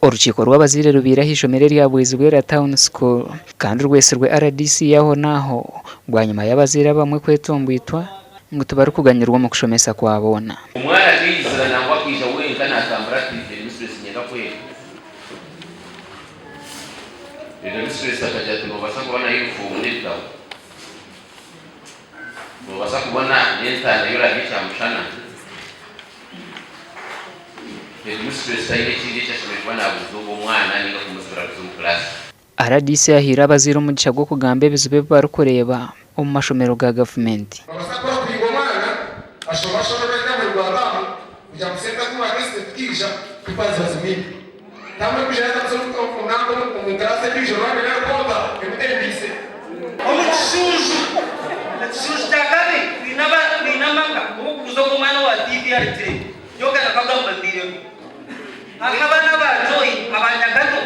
Orukiiko rw'abazaire rubaire ah'eishomero erya Bwizibwera Town School kandi rwetsirwe rdc aho n'aho bwanyima y'abazaire abamwe kwetomboitwa ngu tibarikuganyirwa omu kushomesa kwa boona. Omwana akeizira nangwa akaija wenka natambura ati headmistress niinyenda kwega. Headmistress akagira ati nobaasa kuba na uniform n'ebitabo, nobaasa kubona n'entaana ei oraarye kyamushana. Headmistress taine ekindi eki ashemereire kuba naabuuza ogwo mwana nainga kumuzibira kuza omu kuraasi. Rdc ahaire abazaire omugisha gw'okugamba ebizibu ebi barikureeba omu mashomero ga gavumenti. Nobaasa kukora kuringa omwana ashome ashome baine omuri gwa taamu kugira ngu sente azi mwareesire tukaija pepa ziba zimwine. Taamu erikwija yaaza kuza omu nanka omu kiraasi endiijo noba noine ripoota emutembiise. Omu Kishunju, ekishunju kya kabiri, twine amaka obu kuguza ogu omwana owa TV arugire nyowe nakagamba mbiiremu. Hariho abaana aba Joy, aba Nyagato,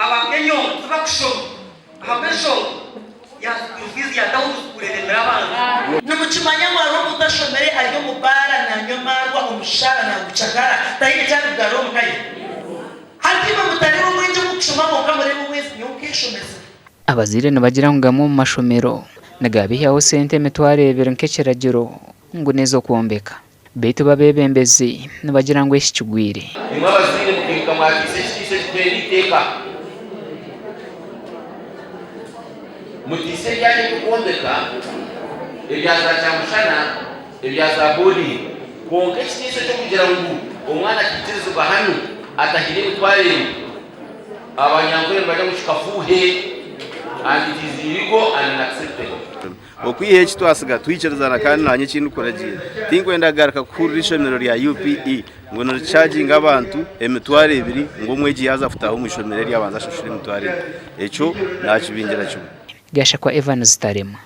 aba Kenyongo tibakushoma ahabw'enshonga ya school fees ya town school eremire abantu. Nimukimanya ngu hariho omuntu ashomire ari omu baara nanywa amaarwa omushaara nagucakara taine eki arikugarura omuka ye? Hati imwe mutareeba obwengye obw'okushoma kwonka mureebe obwezi nyowe nkeshomesa. Abazaire nibagira ngu gamwe omu mashomero nigabaihaho sente 2000 nk'ekiragiro ngu n'ez'okwombeka. Beitu bo abeebembezi nibagira ngu eki kigwire. Imwe abazaire mukaimuka mwatiisa ekitiisa ekituheera eiteeka. Mutiise ebyanyu eby'okwombeka, ebya za kyamushana, ebya za boodingi. Kwonka ekitiisa eky'okugira ngu omwana ataikirizibwa hanu atahaire 20,000, Abanyankore nibagira ngu kikafuuhe and it is illegal and unacceptable. Okwiha eki twasiga twikirizana kandi nanye eki ndikuragiira tinkwenda kugaruka kuhurira eishomero rya UPE ngu niricaginga abantu 2000 ngu omwegi yaaza kutaaha omu ishomero eri abanze ashashure 2000. Ekyo nakibingira kimwe. Gashakwa Evans Taremwa.